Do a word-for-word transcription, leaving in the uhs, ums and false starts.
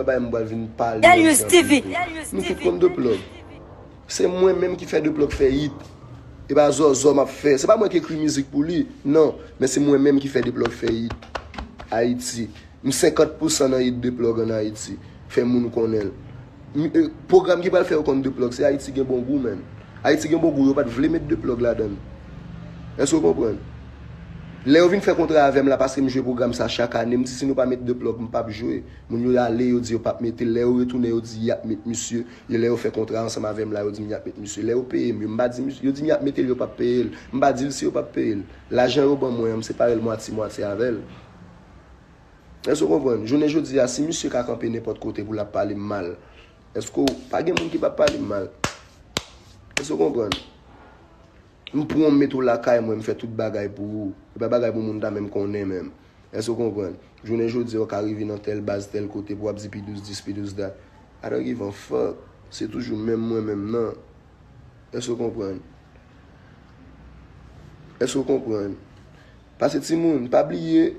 Bay m pral vin pale. Delius T V. Nou tout konn de plug. Se mwen menm ki fè de plug fè hit. E pa zòzò m ap fè. Se pa mwen ki ekri mizik pou li. Non. Men se mwen menm ki fè de plug fè hit. Ayiti. M senkant pousan nan hit de plug an Ayiti. Fè moun konnen l. M- e, Pwogram ki pral fè yo konn de plug, se Ayiti gen bon gou, menn. Ayiti gen bon gou, yo pa t vle met de plug ladan l. Èske w konprann? Lè yo vin fè kontra avè m la, paske m jwe pwogram sa chak ane, m di si nou pa met de plug, m p ap jwe. Moun yo ale, yo di yo p ap mete l. Lè yo retounen, yo di y ap met misye. Yo, lè yo fè kontra ansanm avè m la, yo di m y ap met misye. Lè yo peye m, yo, m pa di misye, yo di m y ap mete l, yo p ap peye l. M pa di l si yo p ap peye l. Lajan yo ban mwen an, m separe l mwatye mwatye avè l. Èske w konprann? Jounen jodi a, si misye ka kanpe nenpòt kote pou l ap pale m mal, èske w, pa gen moun ki p ap pale m mal? Èske w konprann? M pran w, m mete w lakay mwen, m fè tout bagay pou ou. E pa bagay pou moun ta menm konnen menm. Èske w konprann? Jounen jodi a, w ka rive nan tèl baz, tèl kote pou w ap di pi douz dis, pi douz dat. I don't give a fuck. Se toujou menm mwen menm nan. Èske w konprann? Èske w konprann? Pase timoun, pa bliye,